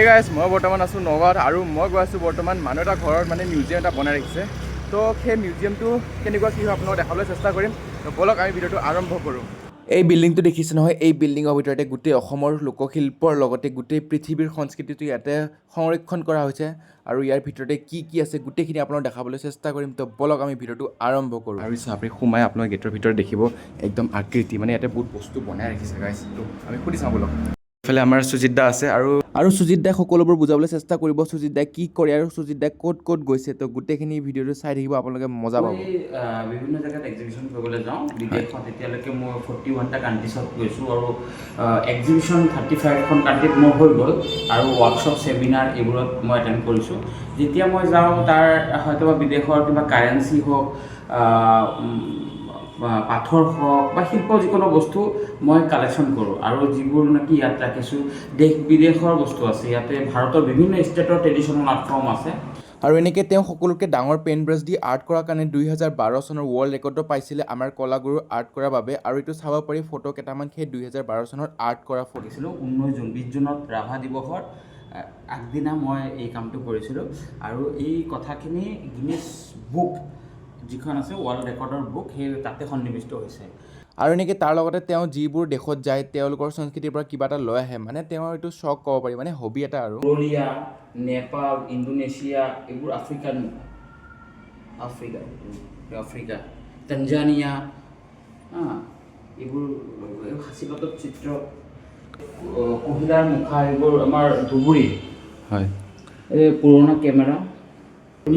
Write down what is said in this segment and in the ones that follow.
গাইছ, মই বৰ্তমান আছোঁ নগাঁৱত আৰু মই গৈ আছোঁ বৰ্তমান মানুহ এটা ঘৰত, মানে মিউজিয়াম এটা বনাই ৰাখিছে। তো সেই মিউজিয়ামটো কেনেকুৱা কি হয় আপোনালোকক দেখাবলৈ চেষ্টা কৰিম। তো ব'লক, আমি ভিডিঅ'টো আৰম্ভ কৰোঁ। এই বিল্ডিংটো দেখিছে নহয়? এই বিল্ডিঙৰ ভিতৰতে গোটেই অসমৰ লোকশিল্পৰ লগতে গোটেই পৃথিৱীৰ সংস্কৃতিটো ইয়াতে সংৰক্ষণ কৰা হৈছে আৰু ইয়াৰ ভিতৰতে কি কি আছে গোটেইখিনি আপোনালোক দেখাবলৈ চেষ্টা কৰিম। তো ব'লক, আমি ভিডিঅ'টো আৰম্ভ কৰোঁ। আৰু আপুনি সোমাই আপোনাৰ গেটৰ ভিতৰত দেখিব একদম আকৃতি, মানে ইয়াতে বহুত বস্তু বনাই ৰাখিছে গাইছ। তো আমি সুধি চাওঁ ব'লক। ইফালে আমাৰ সুজিত দা আছে আৰু আৰু সুজিত দাই সকলোবোৰ বুজাবলৈ চেষ্টা কৰিব, সুজিত দাই কি কৰে আৰু সুজিত দাই ক'ত ক'ত গৈছে। তো গোটেইখিনি ভিডিঅ'টো চাই থাকিব আপোনালোকে, মজা পাব। মই বিভিন্ন জেগাত এক্সিবিশ্যন কৰিবলৈ যাওঁ বিদেশত। এতিয়ালৈকে মই 41টা কাণ্ট্ৰিছত গৈছোঁ আৰু এক্সিবিশ্যন 35খন কাণ্ট্ৰিত মোৰ হৈ গ'ল আৰু ৱৰ্কশ্বপ, ছেমিনাৰ এইবোৰত মই এটেণ্ড কৰিছোঁ। যেতিয়া মই যাওঁ, তাৰ হয়তো বা বিদেশৰ কিবা কাৰেঞ্চি হওক, বা পাথৰ হওক বা শিল্প যিকোনো বস্তু মই কালেকশ্যন কৰোঁ আৰু যিবোৰ নেকি ইয়াত ৰাখিছোঁ, দেশ বিদেশৰ বস্তু আছে ইয়াতে, ভাৰতৰ বিভিন্ন ষ্টেটৰ ট্ৰেডিশ্যনেল আৰ্ট ফৰ্ম আছে। আৰু এনেকৈ তেওঁ সকলোতকৈ ডাঙৰ পেইণ্ট ব্ৰাছ দি আৰ্ট কৰাৰ কাৰণে 2012 চনৰ ৱৰ্ল্ড ৰেকৰ্ডো পাইছিলে আমাৰ কলাগুৰু আৰ্ট কৰাৰ বাবে। আৰু এইটো চাব পাৰি ফটো কেইটামান, সেই 2012 চনত আৰ্ট কৰা ফটো। কৰিছিলোঁ 19 জুন, 20 জুনত ৰাভা দিৱসৰ আগদিনা মই এই কামটো কৰিছিলোঁ আৰু এই কথাখিনি গিনেছ বুক যিখন আছে, ৱৰ্ল্ড ৰেকৰ্ডৰ বুক, সেই তাতে সন্নিৱিষ্ট হৈছে। আৰু এনেকৈ তাৰ লগতে তেওঁ যিবোৰ দেশত যায়, তেওঁলোকৰ সংস্কৃতিৰ পৰা কিবা এটা লৈ আহে। মানে তেওঁৰ এইটো চখ ক'ব পাৰি, মানে হবি এটা আৰু। মংগোলিয়া, নেপাল, ইণ্ডোনেছিয়া, এইবোৰ আফ্ৰিকান, আফ্ৰিকা, আফ্ৰিকা, তানজানিয়া, হা, এইবোৰ এইবোৰ সাঁচিপাতৰ চিত্ৰ, কুহিলাৰ মুখা, এইবোৰ আমাৰ ধুবুৰী। এই পুৰণা কেমেৰা,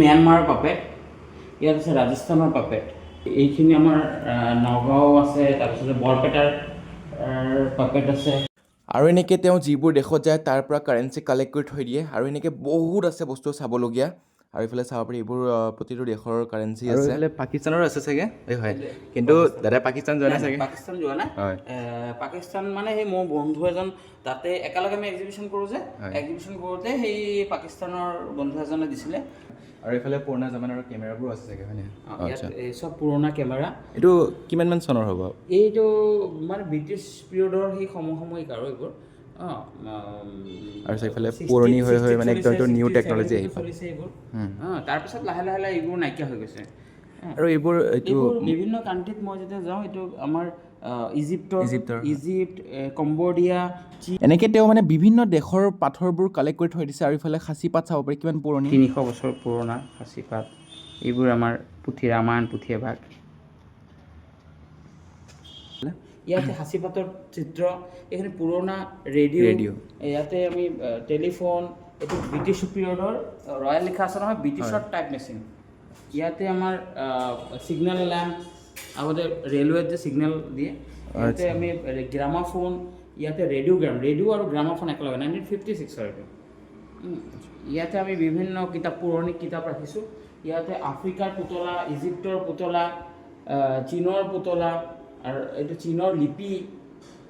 ম্যানমাৰৰ পাপেট, ইয়াত আছে ৰাজস্থানৰ পাপেট। এইখিনি আমাৰ নগাঁও আছে, তাৰপিছতে বৰপেটাৰ পাপেট আছে। আৰু এনেকৈ তেওঁ যিবোৰ দেশত যায়, তাৰ পৰা কাৰেঞ্চি কালেক্ট কৰি থৈ দিয়ে। আৰু এনেকৈ বহুত আছে বস্তু চাবলগীয়া। আৰু এইফালে চাব পাৰি, এইবোৰ প্ৰতিটো দেশৰ কাৰেঞ্চি আৰু আছে। এইফালে পাকিস্তানৰো আছে চাগে। এই হয়, কিন্তু দাদা পাকিস্তান যোৱা নাই চাগে? পাকিস্তান যোৱা নাই। পাকিস্তান মানে সেই মোৰ বন্ধু এজন তাতে, একেলগে আমি এক্সিবিশ্যন কৰোঁ যে, এক্সিবিশ্যন কৰোঁতে সেই পাকিস্তানৰ বন্ধু এজনে দিছিলে। আৰু এইফালে পুৰণা জামানাৰ কেমেৰাবোৰো আছে চাগে, হয়নে? ইয়াত এই চব পুৰণা কেমেৰা। এইটো কিমানমান চনৰ হ'ব? এইটো মানে ব্ৰিটিছ পিৰিয়ডৰ সেই সমসাময়িক আৰু এইবোৰ আৰু চাৰিওফালে পুৰণি হৈ হৈ মানে একদম এইটো new technology আহি পালে। চলিছে এইবোৰ। তাৰপিছত লাহে লাহে লাহে এইবোৰ নাইকিয়া হৈ গৈছে। আৰু এইবোৰ এইটো এইবোৰ বিভিন্ন কাণ্ট্ৰিত মই যেতিয়া যাওঁ, এইটো আমাৰ ইজিপ্তৰ। ইজিপ্তৰ। ইজিপ্ত, কম্বোডিয়া, চীন। এনেকৈ তেওঁ মানে বিভিন্ন দেশৰ পাথৰবোৰ কালেক্ট কৰি থৈ দিছে। আৰু ইফালে সাঁচি পাত চাব পাৰি, কিমান পুৰণি। 300 বছৰ পুৰণা সাঁচিপাত। এইবোৰ আমাৰ পুথি, ৰামায়ণ পুথি এভাগ। ইয়াতে সাঁচিপাতৰ চিত্ৰ, এইখিনি পুৰণা ৰেডিঅ'। ৰেডিঅ'। ইয়াতে আমি টেলিফোন, এইটো ব্ৰিটিছ পিৰিয়ডৰ, ৰয়েল লিখা আছে নহয়, ব্ৰিটিছৰ টাইপ মেচিন। ইয়াতে আমাৰ ছিগনেল লেম্প, আগতে ৰেলৱেত যে ছিগনেল দিয়ে। ইয়াতে আমি গ্ৰামাফোন, ইয়াতে ৰেডিঅ'গ্ৰাম, ৰেডিঅ' আৰু গ্ৰামাফোন একেলগে, 1956ৰ এইটো। ইয়াতে আমি বিভিন্ন কিতাপ, পুৰণি কিতাপ ৰাখিছোঁ। ইয়াতে আফ্ৰিকাৰ পুতলা, ইজিপ্তৰ পুতলা, চীনৰ পুতলা আৰু এইটো চীনৰ লিপি,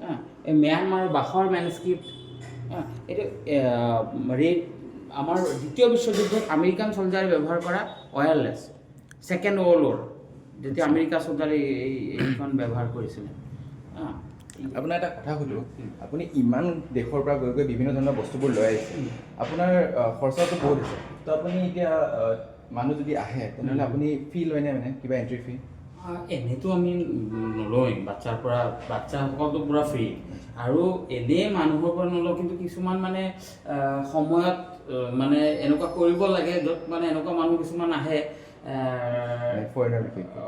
হা, এই ম্যানমাৰৰ বাঁহৰ মেনস্ক্ৰিপ্ট, হা, এইটো আমাৰ দ্বিতীয় বিশ্বযুদ্ধত আমেৰিকান চলজাৰে ব্যৱহাৰ কৰা ৱায়াৰলেছ, ছেকেণ্ড ৱৰ্ল্ড ৱাৰ যেতিয়া আমেৰিকা চলজাৰে এইখন ব্যৱহাৰ কৰিছিলে, হা। আপোনাৰ এটা কথা সুধোঁ, আপুনি ইমান দেশৰ পৰা গৈ গৈ বিভিন্ন ধৰণৰ বস্তুবোৰ লৈ আহিছে, আপোনাৰ খৰচাটো বহুত হৈছে। তো আপুনি এতিয়া মানুহ যদি আহে, তেনেহ'লে আপুনি ফি লয়নে, মানে কিবা এণ্ট্ৰি ফি? এনেইতো আমি নলওঁৱেই বাচ্ছাৰ পৰা, বাচ্ছাসকলতো পূৰা ফ্ৰী আৰু এনেই মানুহৰ পৰা নলওঁ। কিন্তু কিছুমান মানে সময়ত মানে এনেকুৱা কৰিব লাগে য'ত মানে এনেকুৱা মানুহ কিছুমান আহে। ফৰেনাৰ বিশেষকৈ?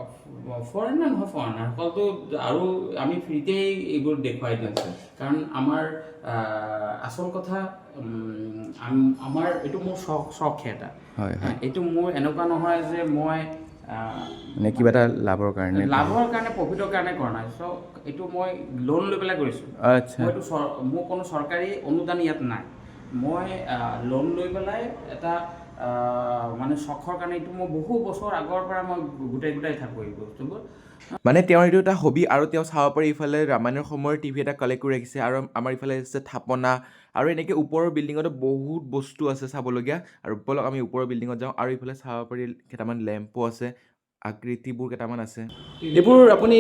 ফৰেনাৰ নহয়, ফৰেনাৰসকলতো আৰু আমি ফ্ৰীতেই এইবোৰ দেখুৱাই দিওঁ। কাৰণ আমাৰ আচল কথা আমাৰ এইটো মোৰ চখহে এটা। হয় হয় এইটো মোৰ এনেকুৱা নহয় যে মই মানে কিবা এটা লাভৰ কাৰণে? লাভৰ কাৰণে, প্ৰফিটৰ কাৰণে কৰা নাই। চ' এইটো মই লোন লৈ পেলাই কৰিছোঁ। মই এইটো মোৰ কোনো চৰকাৰী অনুদান ইয়াত নাই। মই লোন লৈ পেলাই এটা মানে চখৰ কাৰণে এইটো মই বহু বছৰ আগৰ পৰা মই গোটাই গোটাই থাকোঁ এই বস্তুবোৰ। মানে তেওঁৰ এইটো এটা হবি। আৰু তেওঁ চাব পাৰি, ইফালে ৰামায়ণৰ সময়ৰ টিভি এটা কালেক্ট কৰি ৰাখিছে আৰু আমাৰ ইফালে আছে থাপনা। আৰু এনেকৈ ওপৰৰ বিল্ডিঙতো বহুত বস্তু আছে চাবলগীয়া। আৰু ব'লক, আমি ওপৰৰ বিল্ডিঙত যাওঁ। আৰু ইফালে চাব পাৰি, কেইটামান লেম্পো আছে, আকৃতিবোৰ কেইটামান আছে। এইবোৰ আপুনি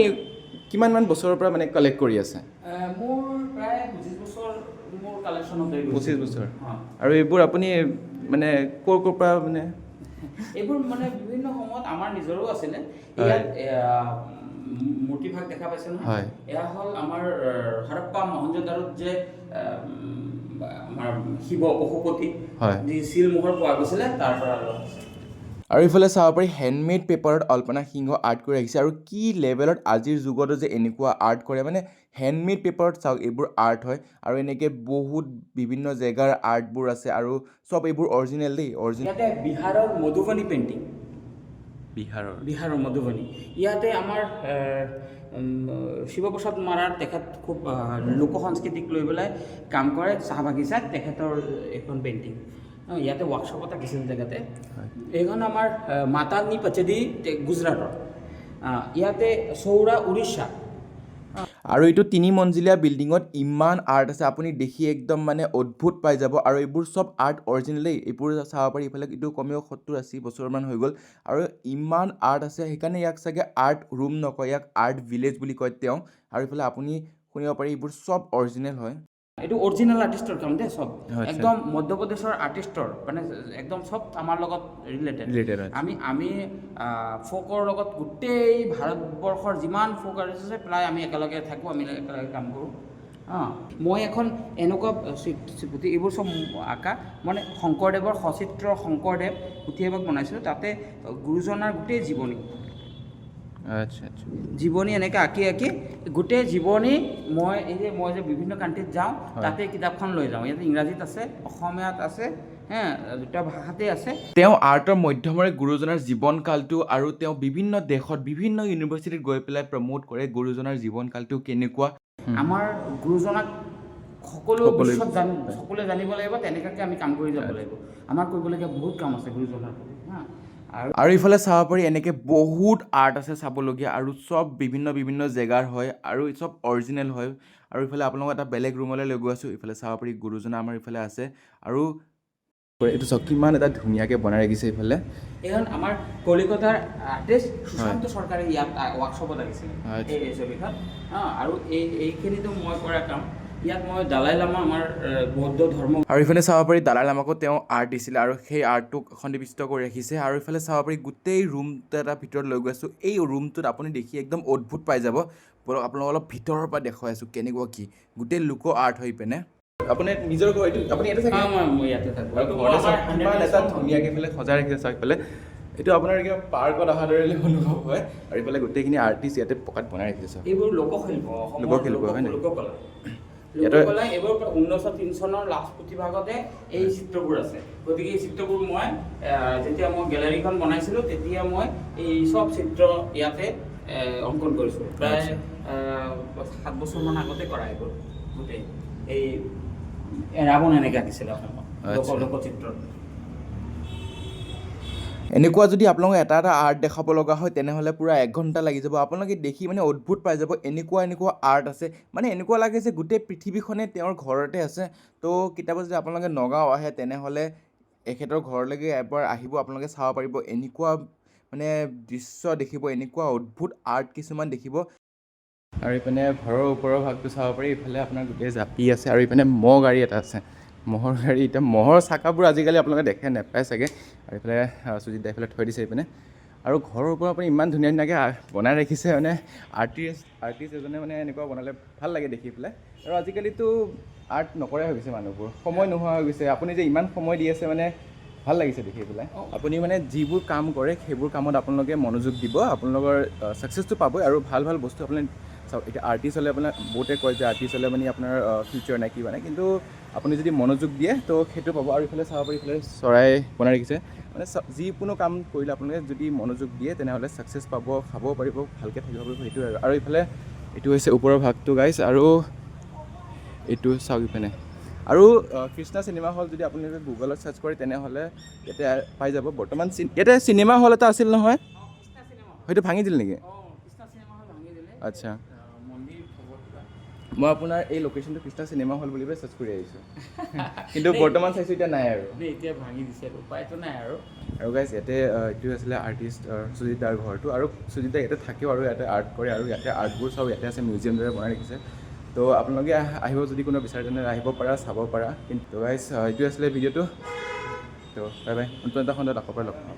কিমানমান বছৰৰ পৰা মানে কালেক্ট কৰি আছে? মোৰ প্ৰায় 25 বছৰ মোৰ কালেকশ্যন। কালেকশ্যনত হৈ গৈছে। 25 বছৰ। অঁ। আৰু এইবোৰ আপুনি মানে ক'ৰ ক'ৰ পৰা মানে এইবোৰ মানে বিভিন্ন সময়ত আমাৰ নিজৰো আছিলে। হয়। ইয়াত মূৰ্তিভাগ দেখা পাইছে নহয়? হয়। এয়া হ'ল আমাৰ হৰপ্পা মহেঞ্জোদাৰোত যে আমাৰ শিৱ পশুপতি হয়। যি চিল মোহৰ পোৱা গৈছিলে, তাৰ পৰা লোৱা হৈছে। আৰু ইফালে চাব পাৰি হেণ্ডমেড পেপাৰত অল্পনা সিংহ আৰ্ট কৰি ৰাখিছে। আৰু কি লেভেলত আজিৰ যুগতো যে এনেকুৱা আৰ্ট কৰে, মানে হেণ্ডমেড পেপাৰত চাওক এইবোৰ আৰ্ট হয়। আৰু এনেকৈ বহুত বিভিন্ন জেগাৰ আৰ্টবোৰ আছে আৰু চব এইবোৰ অৰিজিনেল দেই, অৰিজিনেল। ইয়াতে বিহাৰৰ মধুবনী পেইণ্টিং। বিহাৰৰ? বিহাৰৰ মধুবনী। ইয়াতে আমাৰ শিৱপ্ৰসাদ মাৰাৰ, তেখেত খুব লোক সংস্কৃতিক লৈ পেলাই কাম কৰে চাহ বাগিচাত, তেখেতৰ এখন পেইণ্টিং ইয়াতে ৱৰ্কশ্বপত আঁকিছিল তেখেতে। এইখন আমাৰ মাতানি পচেদি, গুজৰাটৰ। ইয়াতে সৌৰা, উৰিষ্যা। আৰু এইটো তিনি মঞ্জিলীয়া বিল্ডিঙত ইমান আৰ্ট আছে, আপুনি দেখি একদম মানে অদ্ভুত পাই যাব। আৰু এইবোৰ চব আৰ্ট অৰিজিনেল দেই। এইবোৰ চাব পাৰি ইফালে এইটো কমেও 70-80 বছৰমান হৈ গ'ল আৰু ইমান আৰ্ট আছে, সেইকাৰণে ইয়াক চাগে আৰ্ট ৰুম নকয়, ইয়াক আৰ্ট ভিলেজ বুলি কয় তেওঁ। আৰু ইফালে আপুনি শুনিব পাৰি এইবোৰ চব অৰিজিনেল হয়। এইটো অৰিজিনেল আৰ্টিষ্টৰ কাম দেই চব। আচ্ছা। একদম মধ্যপ্ৰদেশৰ আৰ্টিষ্টৰ, মানে একদম চব আমাৰ লগত ৰিলেটেড। Related, আচ্ছা। আমি ফ'কৰ লগত গোটেই ভাৰতবৰ্ষৰ যিমান ফ'ক আৰ্টিষ্ট আছে, প্ৰায় আমি একেলগে থাকোঁ, আমি একেলগে কাম কৰোঁ। মই এখন এনেকুৱা পুথি, এইবোৰ চব আঁকা, মানে শংকৰদেৱৰ সচিত্ৰ শংকৰদেৱ পুথি এভাগ বনাইছিলোঁ, তাতে গুৰুজনাৰ গোটেই জীৱনী। আচ্ছা আচ্ছা জীৱনী এনেকৈ আঁকি আঁকি গোটেই জীৱনী। মই এই যে মই যে বিভিন্ন কাণ্ট্ৰিত যাওঁ, তাতে কিতাপখন লৈ যাওঁ। ইয়াতে ইংৰাজীত আছে, অসমীয়াত আছে, হে, দুটা ভাষাতেই আছে। তেওঁ আৰ্টৰ মাধ্যমেৰে গুৰুজনাৰ জীৱনকালটো আৰু তেওঁ বিভিন্ন দেশত বিভিন্ন ইউনিভাৰ্চিটিত গৈ পেলাই প্ৰমোট কৰে গুৰুজনাৰ জীৱনকালটো কেনেকুৱা। আমাৰ গুৰুজনাক সকলো সকলোৱে বিশ্বত সকলোৱে জানিব লাগিব, তেনেকুৱাকৈ আমি কাম কৰি যাব লাগিব। আমাৰ কৰিবলগীয়া বহুত কাম আছে গুৰুজনাৰ প্ৰতি, হা। আৰু আৰু ইফালে চাব পাৰি এনেকৈ বহুত আৰ্ট আছে চাবলগীয়া আৰু চব বিভিন্ন বিভিন্ন জেগাৰ হয় আৰু চব অৰিজিনেল হয়। আৰু ইফালে আপোনালোকক এটা বেলেগ ৰুমলৈ লৈ গৈ আছোঁ। ইফালে চাব পাৰি গুৰুজনা আমাৰ ইফালে আছে। আৰু এইটো চাওক কিমান এটা ধুনীয়াকৈ বনাই ৰাখিছে ইফালে। এইখন আমাৰ কলিকতাৰ আৰ্টিষ্ট সুশান্ত চৰকাৰে ইয়াত ৱৰ্কশ্বপত আঁকিছিলে এই ছবিখন। আৰু এইখিনিতো মই কৰা কাম। ইয়াত মই দালাই লামা, আমাৰ বৌদ্ধ ধৰ্ম। আৰু ইফালে চাব পাৰি দালাই লামাকো তেওঁ আৰ্ট দিছিলে আৰু সেই আৰ্টটোক সন্নিৱিষ্ট কৰি ৰাখিছে। আৰু ইফালে চাব পাৰি গোটেই ৰুমটো এটা ভিতৰত লৈ গৈ আছোঁ। এই ৰুমটোত আপুনি দেখি একদম অদ্ভুত পাই যাব। ব'লক, আপোনালোকক অলপ ভিতৰৰ পৰা দেখুৱাই আছোঁ কেনেকুৱা কি গোটেই লোক আৰ্ট হৈ পিনে। আপুনি নিজৰ ঘৰ এইটো, আপুনি ইয়াতে থাকে? মই ইয়াতে থাকোঁ। আৰু ঘৰতে চাওক কিমান এটা ধুনীয়াকৈ ইফালে সজাই ৰাখিছে। চাওক ইফালে এইটো আপোনাৰ কিবা পাৰ্কত অহাৰ দৰে অনুভৱ হয়। আৰু ইফালে গোটেইখিনি আৰ্টিষ্ট ইয়াতে পকাত বনাই ৰাখিছে চাওক। এইবোৰ লোকশিল্প, অসমৰ। লোকশিল্প, হয় নাই? লোককলা। লোককলা এইবোৰ। 1903 চনৰ লাষ্ট পুথিভাগতে এই চিত্ৰবোৰ আছে। গতিকে এই চিত্ৰবোৰ মই যেতিয়া মই গেলেৰীখন বনাইছিলোঁ, তেতিয়া মই এই চব চিত্ৰ ইয়াতে অংকন কৰিছোঁ। প্ৰায় 7 বছৰমান আগতে কৰা এইবোৰ গোটেই। এই ৰাৱণ এনেকৈ আঁকিছিলে অসমত লোকচিত্ৰত। এনেকুৱা যদি আপোনালোকক এটা এটা আৰ্ট দেখাব লগা হয়, তেনেহ'লে পূৰা 1 ঘণ্টা লাগি যাব। আপোনালোকে দেখি মানে অদ্ভুত পাই যাব, এনেকুৱা এনেকুৱা আৰ্ট আছে। মানে এনেকুৱা লাগে যে গোটেই পৃথিৱীখনে তেওঁৰ ঘৰতে আছে। তো কেতিয়াবা যদি আপোনালোকে নগাঁও আহে, তেনেহ'লে এখেতৰ ঘৰলৈকে এবাৰ আহিব, আপোনালোকে চাব পাৰিব, এনেকুৱা মানে দৃশ্য দেখিব, এনেকুৱা অদ্ভুত আৰ্ট কিছুমান দেখিব। আৰু ইপিনে ঘৰৰ ওপৰৰ ভাগটো চাব পাৰি। ইফালে আপোনাৰ গোটেই জাপি আছে আৰু ইপিনে ম'হ গাড়ী এটা আছে, ম'হৰ গাড়ী। এতিয়া ম'হৰ চাকাবোৰ আজিকালি আপোনালোকে দেখে নাপায় চাগে। আৰু ইফালে সুজিত দাই ইফালে থৈ দিছে ইপিনে। আৰু ঘৰৰ ওপৰত আপুনি ইমান ধুনীয়া ধুনীয়াকৈ বনাই ৰাখিছে, মানে আৰ্টিষ্ট এজনে মানে এনেকুৱা বনালে ভাল লাগে দেখি পেলাই। আৰু আজিকালিতো আৰ্ট নকৰাই হৈ গৈছে মানুহবোৰ, সময় নোহোৱা হৈ গৈছে। আপুনি যে ইমান সময় দি আছে, মানে ভাল লাগিছে দেখি পেলাই। আপুনি মানে যিবোৰ কাম কৰে, সেইবোৰ কামত আপোনালোকে মনোযোগ দিব, আপোনালোকৰ ছাকচেছটো পাবই। আৰু ভাল ভাল বস্তু আপুনি চাওক, এতিয়া আৰ্টিষ্ট হ'লে আপোনাৰ বহুতে কয় যে আৰ্টিষ্ট হ'লে মানে আপোনাৰ ফিউচাৰ নাই, কিবা নাই, কিন্তু আপুনি যদি মনোযোগ দিয়ে তো সেইটো পাব। আৰু ইফালে চাব পাৰি ইফালে চৰাই বনাই ৰাখিছে। মানে যিকোনো কাম কৰিলে আপোনালোকে যদি মনোযোগ দিয়ে, তেনেহ'লে ছাকচেছ পাব, খাব পাৰিব, ভালকৈ থাকিব পাৰিব, সেইটোৱে। আৰু ইফালে এইটো হৈছে ওপৰৰ ভাগটো গাইছ। আৰু এইটো চাওক ইপিনে। আৰু কৃষ্ণা চিনেমা হল যদি আপোনালোকে গুগলত চাৰ্চ কৰে, তেনেহ'লে ইয়াতে পাই যাব। বৰ্তমান ইয়াতে চিনেমা হল এটা আছিল নহয়, সেইটো ভাঙি দিল নেকি? কৃষ্ণা চিনেমা হল ভাঙি দিলে। আচ্ছা। মন্দিৰ হ'ব কিবা। মই আপোনাৰ এই লোকেশ্যনটো কৃষ্ণা চিনেমা হল বুলি পেলাই চাৰ্চ কৰি আহিছোঁ, কিন্তু বৰ্তমান চাইছোঁ এতিয়া নাই আৰু। নে এতিয়া ভাঙি দিছে আৰু উপায়তো নাই আৰু। আৰু গাইজ, ইয়াতে এইটো আছিলে আৰ্টিষ্ট সুজিত দাৰ ঘৰটো। আৰু সুজিত দা ইয়াতে থাকেও আৰু ইয়াতে আৰ্ট কৰে। আৰু ইয়াতে আৰ্টবোৰ চব ইয়াতে আছে, মিউজিয়াম দৰে বনাই ৰাখিছে। তো আপোনালোকে আহিব যদি কোনো বিচাৰে তেনে আহিব পাৰা, চাব পাৰা। কিন্তু গাইজ, এইটোৱে আছিলে ভিডিঅ'টো। তো বাই বাই, নতুন এটা খণ্ডত আকৌ পৰা লগ পাম।